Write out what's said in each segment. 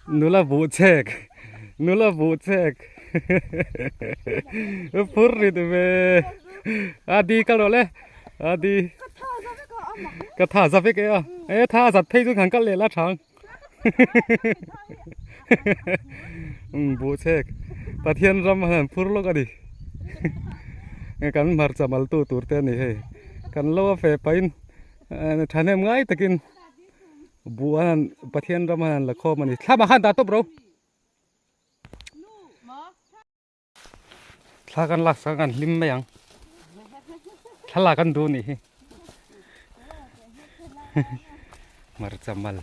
Nula buh chek nula buh chek phur rit ve a di kal rawh le a di ka tha za vek e a e tha zat phei chu kan kal leh la thang buh chek Pathian ram han phur lawk a ni kan hmarcha mal tu tur te a ni hei kan lo a fe pahin thahnem ngai takin. Buh an han Pathian ram an han la khawm a ni. Thlam ah khan dah tawp ro. Thla kan lak sak a kan hlim mai ang. Thla lak an duh nih hi. Hmarcha mal.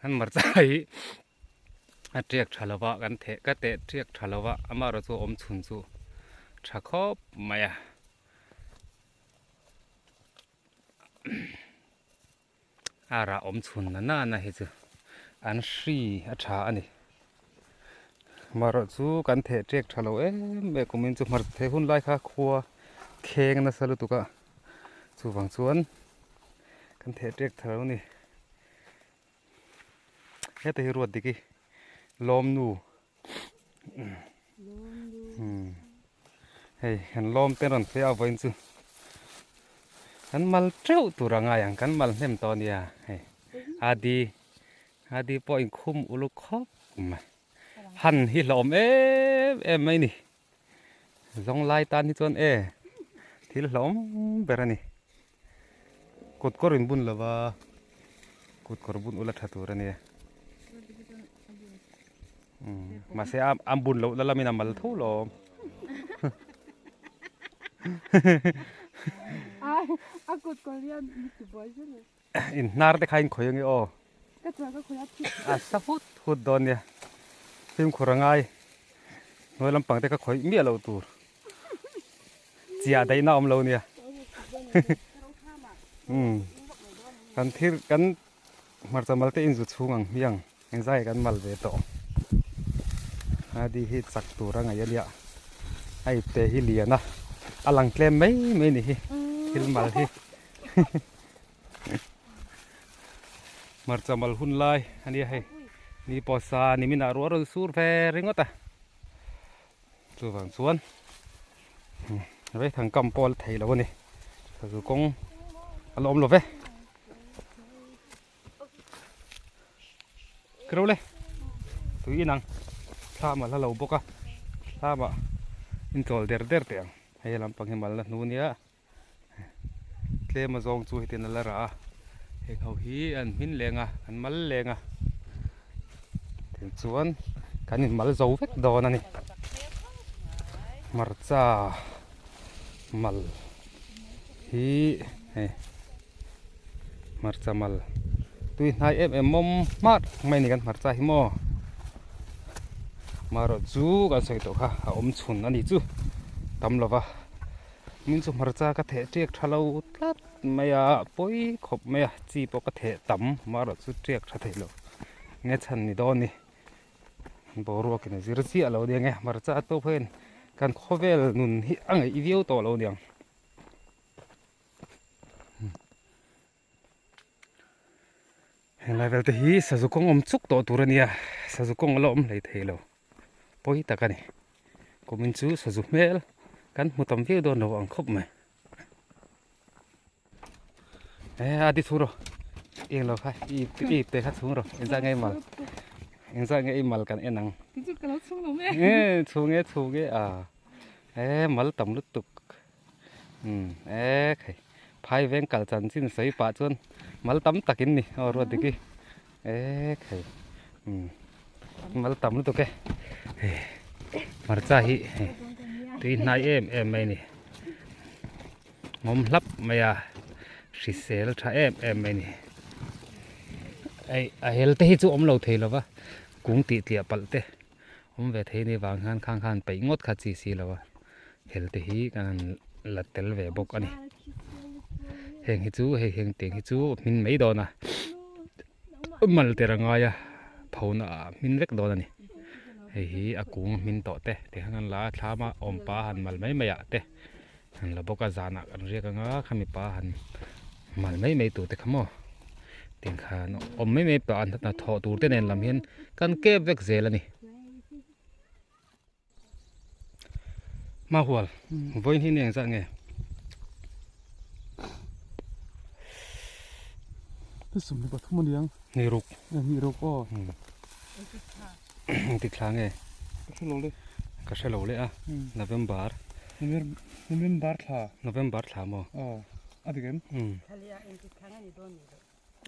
Kan hmarcha hi a tiak tha lova kan theh ka teh tiak tha lova amaherawhchu awm chhun chu tha khawp mai a. A rah awm chhun na nana hi chu an hri a tha a ni marawh chu kan theh ṭek tha lo em em kumin chu hmar theh hun lai kha khua kheng nasa lutuk a chuvang chuan kan theh ṭek tha lo a ni heta hi ruat dik hi lawm nu. Hei kan lawm te rawn phei a vawiin chu kan mal teuh tur a ngai ang kan mal hnem tawh a nia hei adi adi pawh inkhum uluk khawp mai han hi hlawm em em mai ni zawng lai tan hi chuan e thil hlawm ber a ni kut kawr in bun lova kut kawr bun ula tha tur a nia. Mahse a bun loh na lamin a mal tho lawm. A kut kawr hian mi ti buai zel e. In hnar te kha in khawi ange aw. Ka chuan ka khawi a thut. A sa hut hut dawn nia. Fimkhur a ngai. Hnuai lampang te kha khawi miah loh tur. Chiah daihna awm lo nia. Kan thil kan Hmarcha mal te inzu chhung ang hmiang engzai kan mal ve tawh adi hi chak tur a ngaih a nia a ipte hi lian a a lang tlem mai mai ni hi thil mal hi hmarcha mal hun lai a nia hei ni pawh sa ni minah ruah rawn sur ve ringawt a chuvang chuan vaithang kam pawh a la thei lo a ni sazu kawng a la awm lo ve. Kro le tui inang thla mal a lo bawk a thla mah in chawl der der teh ang hei lampang hi mal na hnu nia tlem a zawng chu hetiang a la rah a heng ho hi an hmin leng a an mal leng a tichuan kan in mal zo vek dawn a ni hmarcha mal hi hei hmarcha mal tui hnai em em mawm hmar mai a ni kan hmarcha hi maw marawh chu kan sawi tawh kha a awm chhun a ni chu tam lo va min chu hmarcha ka theh tiak tha lo tlat mai a pawi khawp mai a chi pawh ka theh tam marawh chu tiak tha thei lo nge chhan ni dawn ni. Boruak in a zir chiah lo nia nge hmarcha tawp hian kan khawvel nun hi a ngaih viau tawh lo niang. Heng lai vel te hi sazu kawng awm chuk tawh tur a nia sazu kawng a la awm hlei thei lo pawi tak a ni kumin chu sazu hmel kan hmu tam viau dawn lo ang khawp mai. E a ti chhung rawh eng lo kha i i te kha chhung rawh engzah nge i mal engzah nge i mal kan en ang chu ka lo chhung lo mai e chhung e chhung e a e mal tam lutuk um e khai phai veng kal chanchin sawi pah chuan mal tam takin ni aw ruat dik hi e khai um mal tam lutuk e hmarcha hi tui hnai em em mai ni. Ngawm hlap mai a, hrisel tha em em mai a ni. Ei a hel te hi chu awm lo thei lo va, kung tih tliah palh te awm ve thei a nih vang hian khang khan peih ngawt kha chi si lo a, hel te hi kan han la tel ve bawk a ni. Heng hi chu hei heng tiang hi chu hmin mai dawn a, mal tir a ngai a, phona ah hmin vek dawn a ni. Hei hi a kung hmin tawh te tikhan an la a, thlam a awmpa han mal mai mai ah te. Han la bawk a zanah kan riak anga khami pa han mal mai mai tur te kha maw. Tiang khan awm mai mai pah a hnathawh tur te nen lam hian kan kep vek zel a ni. Mahual, vawiin hi ni engzat nge? Ni ruk. Ni ruk aw. Engtik thla nge? Ka hre lo le. Ka hre lo le a. November. November thla. November thla maw? Aw, a dik em?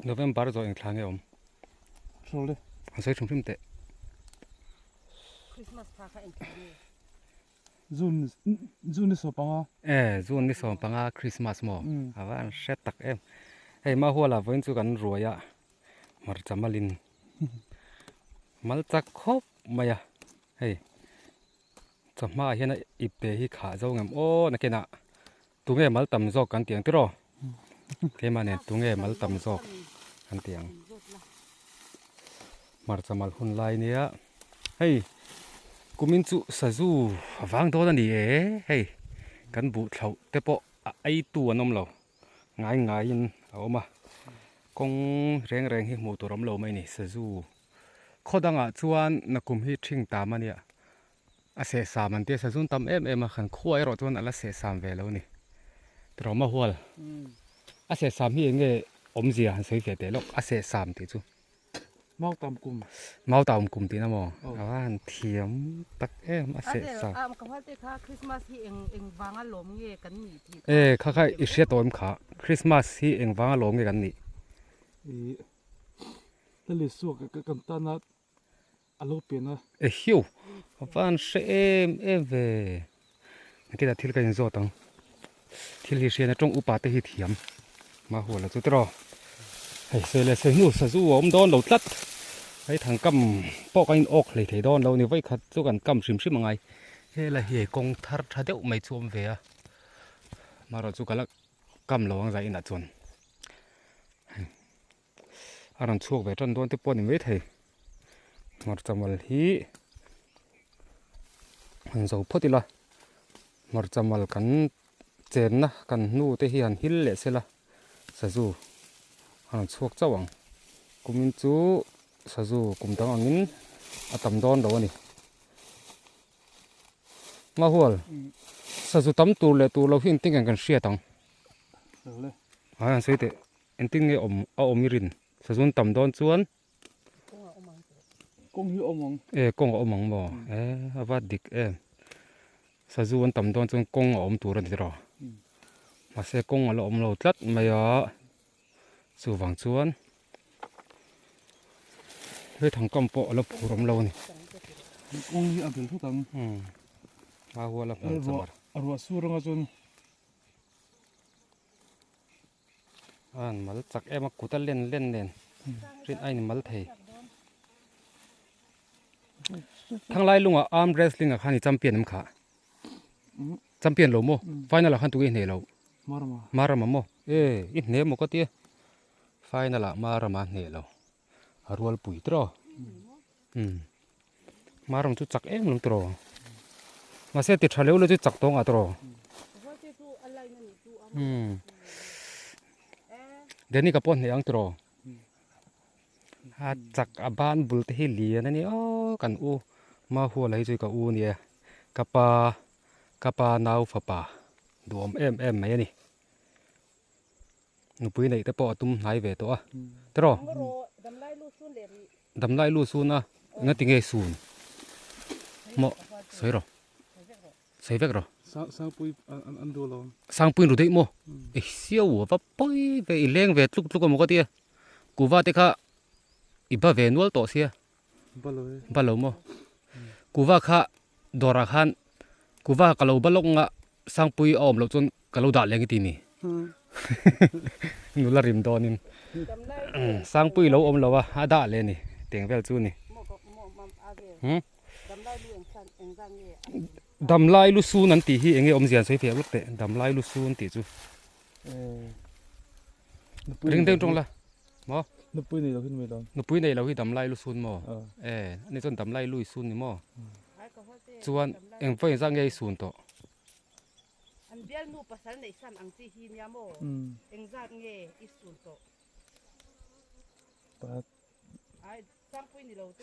November zawh eng thla nge awm? Hre lo le. An sawi hrim hrim teh. Christmas thla kha eng thla nge? June June ni sawm panga. E June ni sawm panga Christmas maw? A va an hre tak em. Hei Mahuala vawiin chu kan ruai a hmarcha malin mal chak khawp mai a hei chawhma ah hian a ip te hi khah zo ngem aw nakinah tunge mal tam zawk kan ti ang tiraw keimah nen tunge mal tam zawk kan ti ang hmarcha mal hun lai nia hei kumin chu sazu a vang dawn a ni e hei kan buh thlauh te pawh a ei tu an awm lo ngai ngaiin a awm a kawng reng reng hi hmuh tur awm lo mai a ni sazu khaw dangah chuan nakum hi ṭhing tam a nia. A sehsam an tia sazun tam em em a, kan khua erawh chuan a la sehsam ve lo a ni. Trawma hual a sehsam hi eng nge awmzia han sawi ve teh lawk, a sehsam tih chu. Mautam kum. Mautam kum tihna maw? A va han thiam tak em a sehsam. A ka hual te kha Christmas hi eng eng vanga lawm nge kan nih tih kha. E kha kha i hria tawh em kha, Christmas hi eng vanga lawm nge kan nih? I Lalisua kan tana A lo pian a. Ehiu! A van hre em em ve. Engtin ah thil ka inzawt ang. Thil hi hrian a tawng upa te hi thiam. Hma hual a chu tiraw. Hei sawi leh sawi hnu sazu a awm dawn lo tlat. Hei thangkam pawh kan in awk hlei thei dawn lo ni. Vawikhat chu kan kam hrim hrim angai. Hela hi hei kawng thar tha deuh mai chu awm ve a. Marawh chu ka la kam lo ang zai inah chuan. A rawn chhuak ve tan dawn te pawh a ni maithei hmarcha mal hi han zo phawt ila hmarcha mal kan chenna kan hnu te hi han hil leh sela sazu a rawn chhuak chauh ang kumin chu sazu kum dang angin a tam dawn lo a ni Mahual sazu tam tur leh tur lo hi engtin nge kan hriat ang a sawi teh. Engtin nge awm a awm i rin? Sazun tam dawn chuan Kawng hi a awm ang. E kawng a awm ang maw? E a va dik em. Sazu an tam dawn chuan kawng a awm tur a ni tiraw? Mahse kawng a la awm lo tlat mai a, chuvang chuan he thangkam pawh a la phur awm lo a ni. Kawng hi a bel thut ang. A hual a hman chamar. A ruah sur anga chuan. A an mal chak em a kut a len len nen rin a in mal thei thanglai lungah arm wrestling ah khan i champion em kha champion lo maw final ah khan tunge i hneh lo marama maw e i hneh maw ka tia final ah marama a hneh lo a rual pui tiraw umm marama chu chak em lo tiraw mahse ti tha leuh leuh chu chak tawng ah tiraw umm Danny ka pawh hneh ang tiraw a chak a ban bul te hi lian a ni aw kan u Mahuala hi chu ka u nia ka pa ka pa nau fapa duhawm em em mai a ni. Nupui neih te pawh a tum hnai ve tawh a tiraw? Damlai lu sun a enga ti nge sun maw sawi rawh sawi vek rawh Sangpui an duh lo Sangpui an ru daih maw ei siau a va pawi ve i leng ve tluk tluk a maw ka tia kuva te kha i ba ve nual tawh sia ba lo maw kuva kha dawrah khan kuva ka lo ba lawk nga Sangpui a awm loh chuan ka lo dah leng i ti ni. Nula rim dawnin Sangpui lo awm lo a, a dah leh a ni. Teng vel chu ni. Damlai lu sun an tih hi eng nge awmzia an sawi fiah vek teh. Damlai lu sun tih chu. Ring deuh tawng la. Maw? Nupui nei lo hi ni mai lo. Nupui nei lo hi damlai lu sun maw? E, ani chuan damlai lu i sun ni maw? Chuan eng pawh engzah nge i sun tawh? An bialnu pasal neih san ang chi hi nia maw? Engzat nge i sun tawh?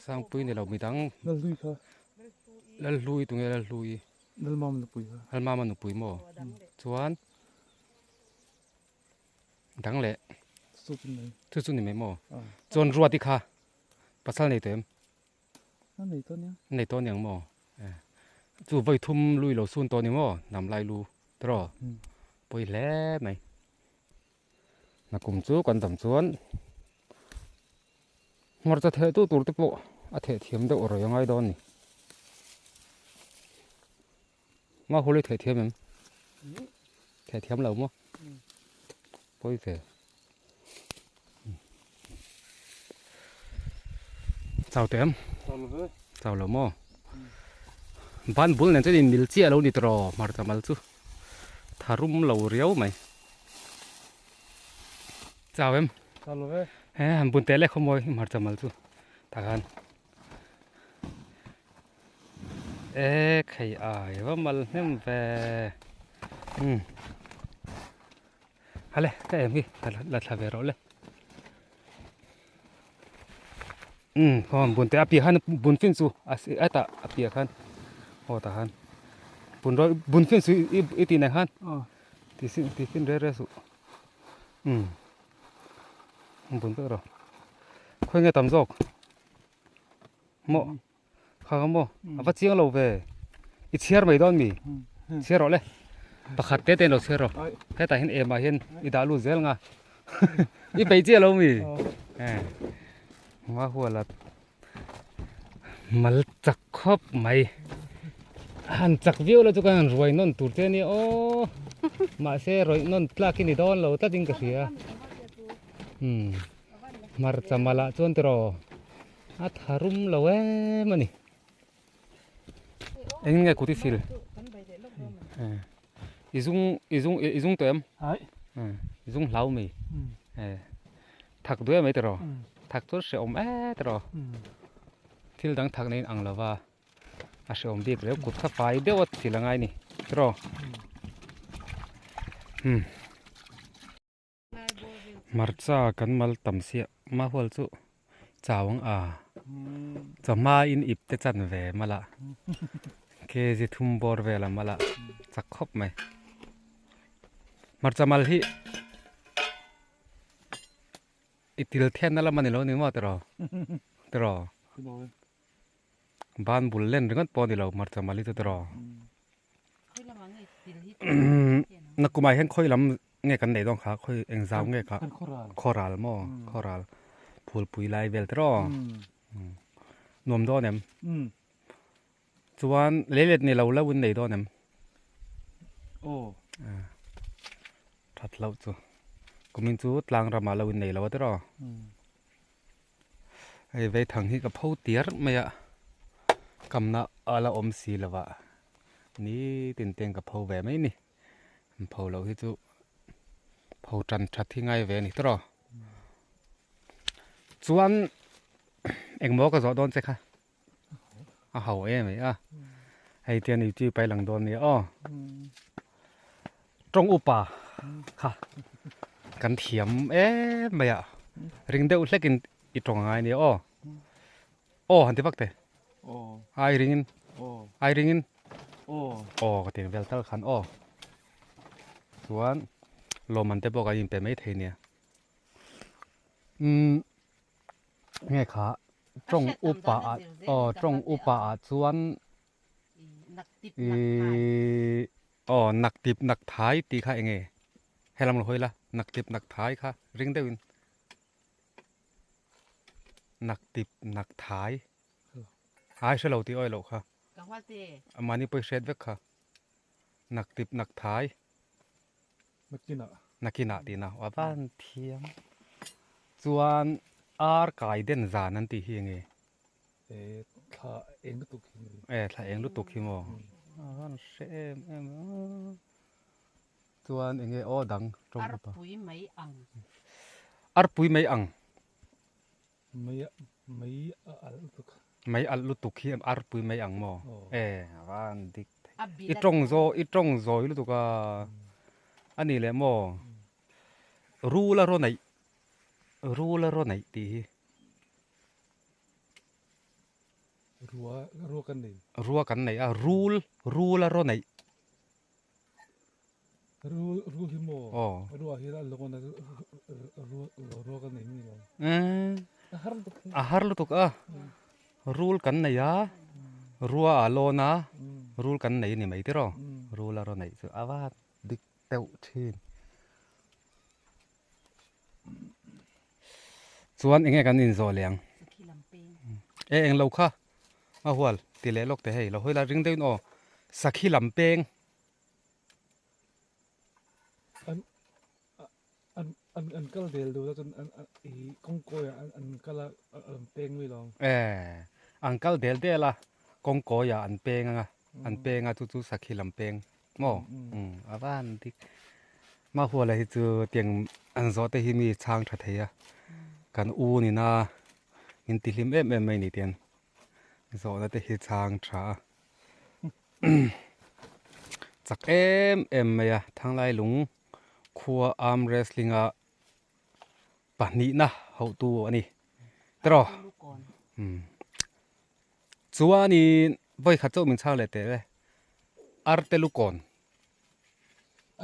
Sangpui ni lo midang. Lalhlui kha. Lalhlui tunge Lalhlui. Lalmama nupui kha. Lalmama nupui maw? Chuan dang leh. Chu chu ni mai. Chu chu ni mai maw? Chuan Ruati kha pasal nei tawh em? A nei tawh nia. A nei tawh aniang maw? Chu vawi thum lui lo sun tawh ni maw? Hnam lai lu tawh pawi hle mai. Nakum chu kan dam chuan hmarcha theh tu tur te pawh a theh thiam deuh rawih a ngai dawn a ni. Mahul i theh thiam em? Theh thiam lo maw? Pawi ve. Chau teh em? Chau lo ve. Chau lo maw? Ban bul nen chuan in mil chiah lo ni tawh hmarcha mal chu. Tharum lo riau mai. Chau em? Chau lo ve. He han bun teh leh khaw mawi hmarcha mal chu. Tah khan. E khei ai va mal hnem ve. Um. Hale ka em hi la thla ve rawh le. Um hom bun te a piah khan bun fin chu a ta a piah khan aw tah khan bun rawh bun fin chu i i tih nei khan ti sin ti fin re re suh um bun vek rawh khawi nge tam zawk maw kha kha maw a va chiang lo ve i chhiar mai dawn mi chhiar rawh le pakhat te te lo chhiar rawh hetah hian emah hian i dah lut zel nga i peih chiah lo mi hma huala mal chak khawp mai han chak viau la chu ka han ruai nawn tur che ania aw mahse rawih nawn tlak hi ni dawn lo tlat in ka hria umm hmarcha malah chuan tiraw A tha rum lo em a ni. Engin nge kut i sil? I zung i zung i zung tawh em? I zung hlau mai. Thak duai mai tiraw? Thak chu hrehawm e tiraw? Thil dang thak nei in ang lova a hrehawm bik reuh kut kha fai deuh a sil a ngai ni tiraw? Hmarcha kan mal tam siah mahual chu chau ang a chawhma in ip te chan ve mala kg thum bawr vel a mala chak khawp mai hmarcha mal hi i til thian na lam a ni lo ni maw tiraw tiraw ban bul len ringawt pawh a ni lo hmarcha mal hi chu tiraw. Nakumah hian khawi lam nge kan neih dawn kha khawi eng zau nge kha khawral maw khawral phulpui lai vel te rawh nuam dawn em chuan leilet ni lo lo in nei dawn em that loh chu kumin chu tlang ramah lo in nei lo a ti rawh hei veithang hi ka pho tiar mai a kamna a la awm si lo a. Nitin te ka pho ve mai ni. An pho loh hi chu pho tan that hi ngai ve a ni tawh. Chuan engmaw ka zawh dawn che kha a ho em mai a. Hei tian youtube a i lang dawn nia aw. Tawng upa kha kan thiam em mai a. Ring deuh hlek in i tawng angai nia aw. Aw han ti vak te. Aw. Ai ringin. Aw. Ai ringin. Aw. Aw ka tiang vel tal khan aw. Chuan lawmman te pawh kan inpe mai thei nia. Umm nge kha tawng upa ah aw tawng upa ah chuan Ihh aw nak tip nak thai tih kha enge helam lo hawi la nak tip nak thai kha ring deuhin. Nak tip nak thai ai hre lo tih awih loh kha mahni pawh i hriat vek kha nak tip nak thai nakinah tihna a van thiam chuan ar kai den zan an tih hi enge thla eng lutuk hi e thla eng lutuk hi maw a van hre em em a. Chuan enge aw dang tawng upa. Arpui mai ang. Arpui mai ang. Mai mai a alh lutuk. Mai alh lutuk hi arpui mai ang maw? E van dik thei. I tawng zaw i tawng zawi lutuk a. A nih leh maw? Rul a raw neih rul a raw neih tih hi. Rua rua kan nei. Rua kan nei a, rul rul a raw neih. Rul rul hi maw? Aw. Rua hi a lawn a rua rua kan nei mi lo. A har lutuk. A har lutuk a. Rul kan nei a, rua a lawn a, rul kan nei a ni mai tiraw? Rul a raw neih chu a va dik deuh thin. Chuan enge kan inzawh leh ang? E eng lo kha a hual ti leh lawk teh hei lo hawi la ring deuhin aw sakhi lam peng. An an an an kal del duh la chuan an i kawngkawi ah an kal a an peng mai lo. E an kal del del a kawngkawi ah an peng anga an peng a chu chu sakhi lam peng. Maw? Umm a van dik. Mahuala hi chu tiang an zawh te hi mi chhang tha thei a, kan u nina min ti hlim em em mai ni tiang zawhna te hi chhang tha a. Chak em em mai a, Thanglai lung khua arm wrestling a pahnihna hotu a ni tiraw? Umm Chuanin vawikhat chauh min chhang leh teh e, arte lukawn.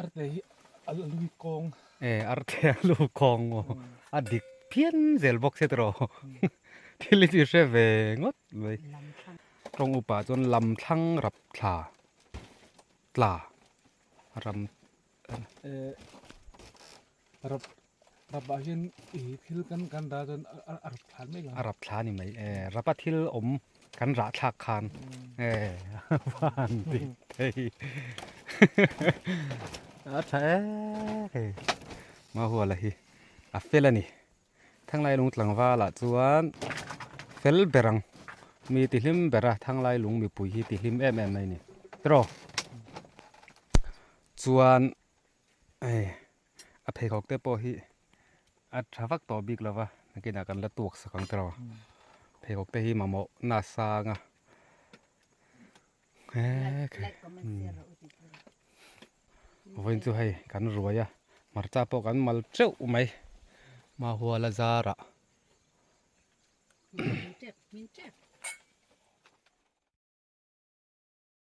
Arte hi a lu kawng. E, arte a lu kawng aw, a dik phian zel bawk se tiraw, thil hi chu i hre ve ngawt mai. Tawng upa chuan lam thlang rap thla tla ram. E, rap Rap ah hian i thil kan kan dah chuan a rap thla mai lo. A rap thla ni mai e, rap a thil awm kan rah thlak khan e van dik thei a tha e hei Mahuala hi a fel a ni Thanglai lung tlangval ah chuan fel ber ang mi ti hlim ber a Thanglai lung mipui hi ti hlim em em mai a ni tiraw chuan hei a pheikhawk te pawh hi a tha vak tawh bik lo va nakinah kan la tuak sak ang tiraw pheikhawk te hi mamawh na sang a vawiin chu hei kan ruai a hmarcha pawh kan mal teuh mai mahuala zarah.